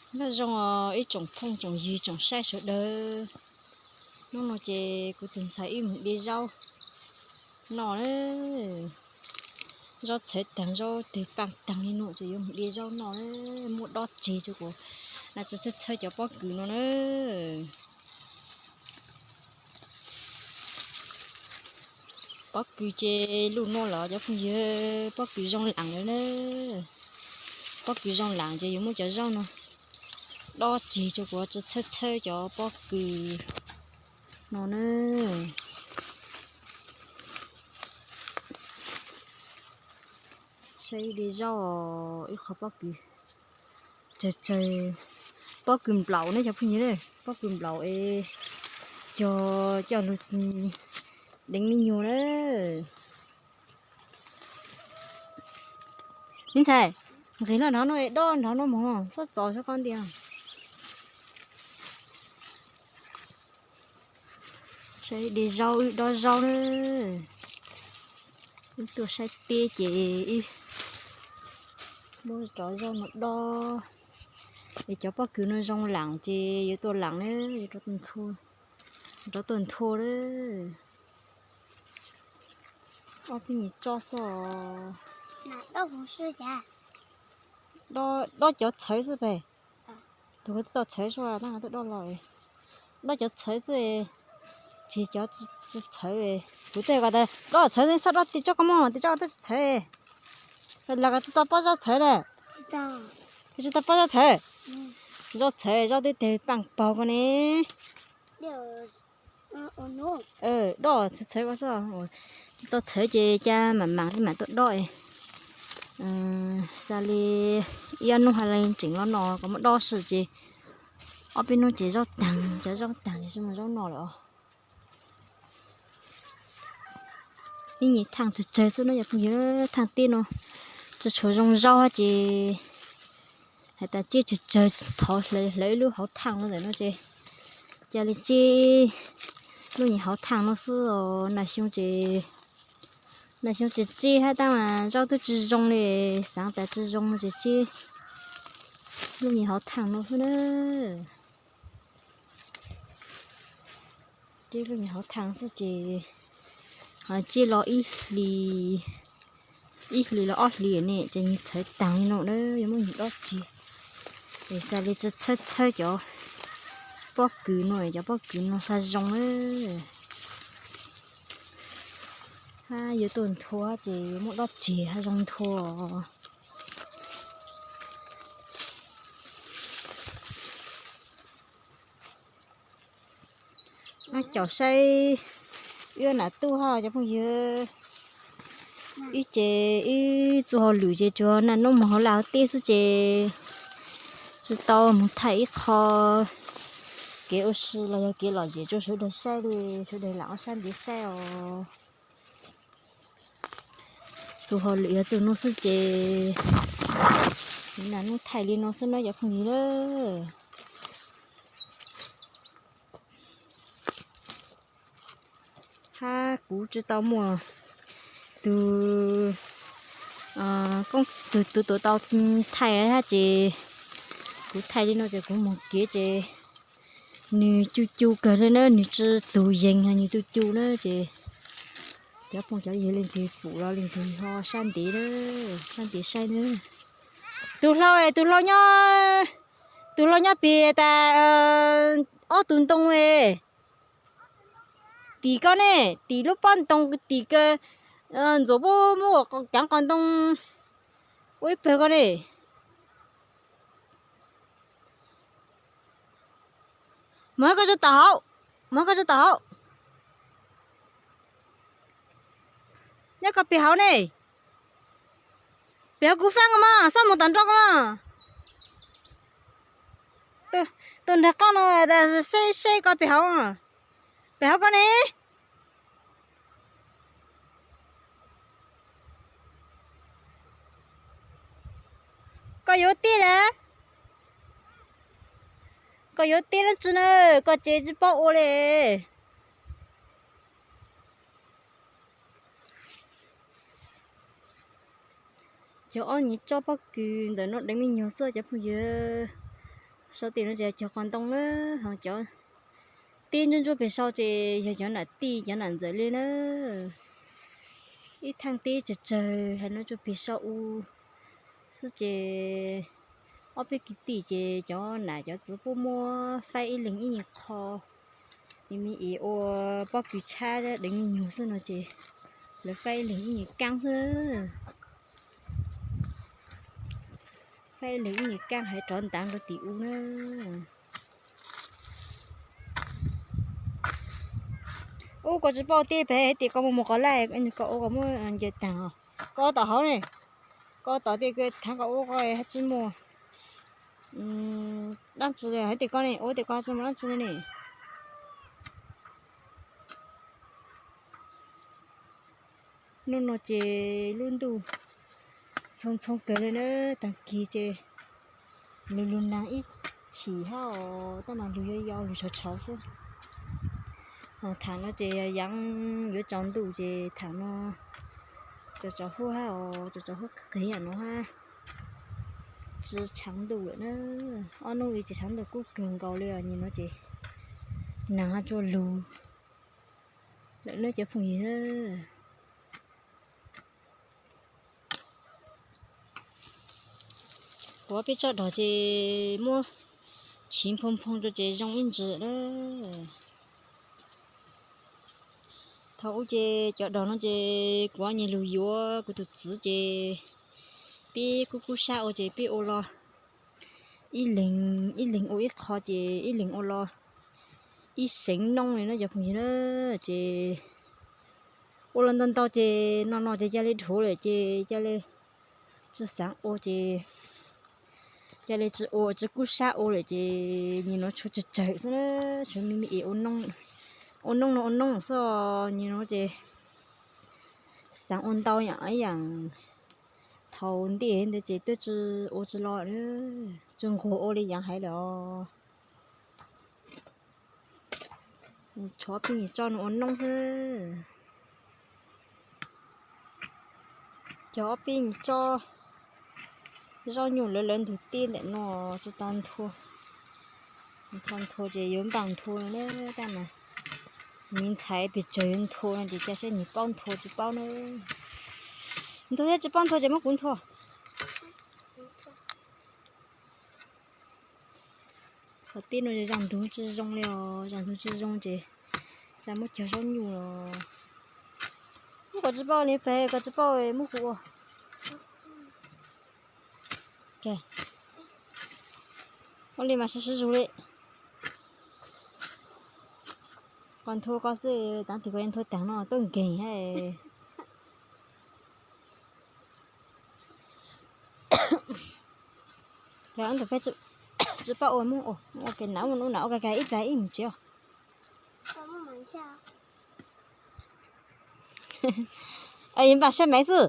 Nyob zoo ib tsoom phooj tsoom ywg tsoom saib sawv daws. Hnub no ces kuv tus ntxhais wb mus de zaub noj na. Zaub txhawv taag, zaub twg paaj taag li no ces yuav mus de zaub noj na. Muaj dob tseg rua kuv na, txhawb txhawb cov pob kws no na. Pob kws ces lug no los cov phooj ywg, pob kws zoo laam lawm na. Pob kws zoo laam ces yuav muab cov zaub no dob tseg rua kuv txhawb txhawb cov pob kws no na. Saib ib de zaub, ib qho pob kws tsawg tsawg, pob kws nplaum ne cov phooj ywg, pob kws nplaum es cog coj lug deev me nyuag na. Me ntxhais, nqis nov no es dob nrov no mog, xob txov sab koj ntiag. Saib de zaub wb dob zaub na. Wb tuaj saib teb ces wb muab cov zaub no dob. Es cov pob kws no zoo laam ces yuav tuaj laam na, yuav rov tuaj nthuav na. Ob peb nyuag tsob xwb. Dob cov txhawv xwb pem. Tus kuv twb tau txhawv xwb, tab tuaj dob los. Dob cov txhawv xwb, tsis cov tsis txhawv. Kuv twb hais kom tas dob txhawv xwb, dob tim tsob koj mog, tim tsob koj twb tsis txhawv. Los koj tsis tau pob zaub txhawv na. Koj tsis tau pob zaub txhawv. Zaub txhawv, zaub twb teg paaj paug ko ne. Dob txhawv txhawv ko xwb, tsis tau txhawv ces ca mam mam li mam tuaj dob. Xav li ib ob hnub hab li tseem los no kom muab dob xwb ces ob peb hnub ces zaub taag, cov zaub taag ces tsis muaj zaub noj lawm os. Ib nyuag thaaj tsawg tsawg xwb no cov phooj ywg, thaaj teb no tsis tshua zoo zaub hab ces hais tas tseb tsawg tsawg, thov hlawv ib lub hauv thaaj no ntawm no ces ca li tseb lub nyuag hauv thaaj no xwb os. Nas xyoo ces, nas xyoo ces tseb hab tab mas zaub twb tsis zoo li, xaav tas tsis zoo no ces tseb lub nyuag hauv thaaj no xwb na. Tseb lub nyuag hauv thaaj xwb ces ho tseb los ib hlis, ib hlis los ob hlis ne ces nyuag txhawv taag li no na, yuav muab nyuag dob tseg. Es xav li txhawb txhawb cov pob kws no, cov pob kws no xav zoo na. Hab yuav tuaj nthua ces yuav muab dob tseg hab zoo nthua. Noj caum saib, wb nam tuj hab cov phooj ywg. Wb ces wb txuj hauj lwm ces tsuas naj nub moog hauv laj hauv teb xwb ces tsis tau moog thaij ib qho kev ua si los yog kev lom zem rua sawv daws saib li, sawv daws lam ua sab ntev saib os. Txuj hauj lwm yog txuj nuav xwb ces naj nub thaij li no xwb nawb cov phooj ywg nawb. Hab kuv tsis tau muaj tus, tus, tus tuav tau thaij hab ces kuv thaij li no ces kuv moog kev ces nwg cu cu kawg le na, nwg tsis tus yeeg, nwg cu cu na ces cov phooj cov ywg leej twg pum los leej twg ho sab ntev, sab ntev saib na. Tus hlau, tus hlau nyob, tus hlau nyob pem tas ob tug ntoo, tim ko ne, tim lub pob ntoo tim ko, ntxuav puab muab cov qos ntoo ua ib pawg ko ne. Muab koj tso tom hauv, muab koj tso tom hauv. Nyob koj pem hauv ne. Pem hauv kuv faaj ko mas, xob mus tom nrau ko mas. Tus nraag qaab no, seb seb koj pem hauv, pem hauv ko ne. Koj yuav tij lawm. Koj yuav tij dlaab tsi na, koj ces tsis paub ua li. Cov ob nyuag tsob pob kws ntawm no deev me nyuag xwb cov phooj ywg. Sau tim no ces cog qos ntoo na, ho cov tib ntsuab ntsuab pem sau ces yog cov nam tij cov nam ntxawm li na. Ib thaaj tib tsawg tsawg hais no tsuas pem sau u xwb ces ob peb kwv tij ces cov nam cov txwv puab muab faib ib leeg ib nyuag qho. Ces me es ua pob kws tshab deev nyuag nyuag xwb no ces lawv faib ib leeg ib nyuag kaab xwb. Faib ib leeg ib nyuag kaab hais rov ntaav rau tim u na. Ub, koj tsis paub teb pem hais tias koj mus mus qos laj, koj ua koj muab ncaws taag os. Koj ua tom hauv ne, koj ua tom tias koj thaav koj ua koj hab tsis muaj dlaab tsi hais tias koj ne, ua tias koj hab tsis muaj dlaab tsi ne. Nub no ces lub ntuj ntxhoo ntxhoo kawg le na, taag kis ces lug lug naag ib chim hab os, tab mas lug yuav yau lug tshauv tshauv xwb. Thaam no ces yaav yuav tsaus ntuj ces thaam no tsaus tsaus huab hab os, tsaus tsaus huab qig qig yam no hab. Tsi tshaav ntuj lawm na, ob nub i tsi tshaav ntuj kub kawg nkaus li os, nyem no ces naag hab tsuag lug lawm na cov phooj ywg na. Kuv peb tsob dog ces muab chiv nphoo nphoo rau ces zoo ib ntsis na. Thaum ub ces cov dog no ces kuv nyem lug yuav kuv tus txiv ces peb kub kub sab ua ces peb ua los ib leeg ib leeg ua ib qho ces ib leeg ua los ib seev noob li na cov phooj ywg na. Ces ua los ntau ntau ces no no ces ca le dhuav lawm ces ca le tsi xaav ua ces ca le tsi ua tsi kub sab ua lawm ces nyem no tshuav tsawg tsawg xwb na, tshuav me me es ua noob no ua noob xwb os. Nyem no ces xaav ua ntau yaam ib yaam thaum ntej ntawd ces twb tsi ua tsi los, tsi nquag ua li yaav hais lawm os. Tshuav peb nyuag tsob no ua noob xwb. Cog ob peb nyuag tsob zaub nyuj lawv lawv ntug teb ntawm no tsi tau nthua. Nthua nthua ces yuav npaaj nthua na, tab mas miv ntxhais pes tsawg yuav nthua no ces ca saib nwg paub nthua tsi paub na. Nthua thiab tsi paub nthua ces muab kuv nthua. Qhov teb no zaj ntug tsi zoo li os, zaj ntug tsi zoo ces xav muab cog zaub nyuj los. Muab koj tsi paub li pem, koj tsi paub muab kuv ua. Ua li mas sib sib zug li. Koj nthua koj xwb, tav twg koj yuav nthua taag no tuaj nkeeg hab. Tsis paub ua, muab ua, ua ke na, ua na ua ke ib plag ib mus tsev os. Yuav npaj saib maiv xwb.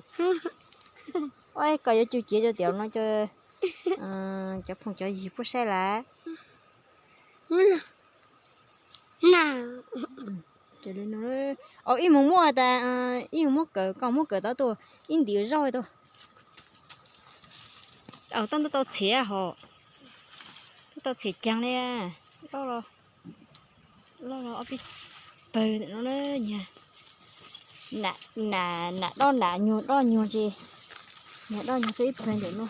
Ua kom yuav cug cev rau tiam no cov phooj cov ywg puab saib lawm. Ib mus muab tas, ib mus muab kawm, koj muab kawm tau tuaj ib ntim zaub tuaj. Tau tau txhem hos, tau txhem caag li. Loj los ob peb pawg ntawm no na. Nam dob nam nyuag dob nyuag ces, nam dob nyuag tso ib pawg ntawm no.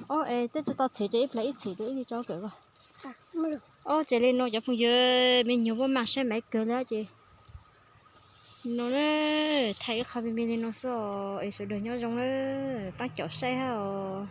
Ob es twb tsi tau txhem ces ib plag ib txhem ces ib tso kawm koj. Ob ces li no cov phooj ywg, me nyuag puab maaj saib maiv kawg li ces no na, thaij ib qho me me li no xwb os, es sawv daws nyob zoo na, paab caum saib hab os.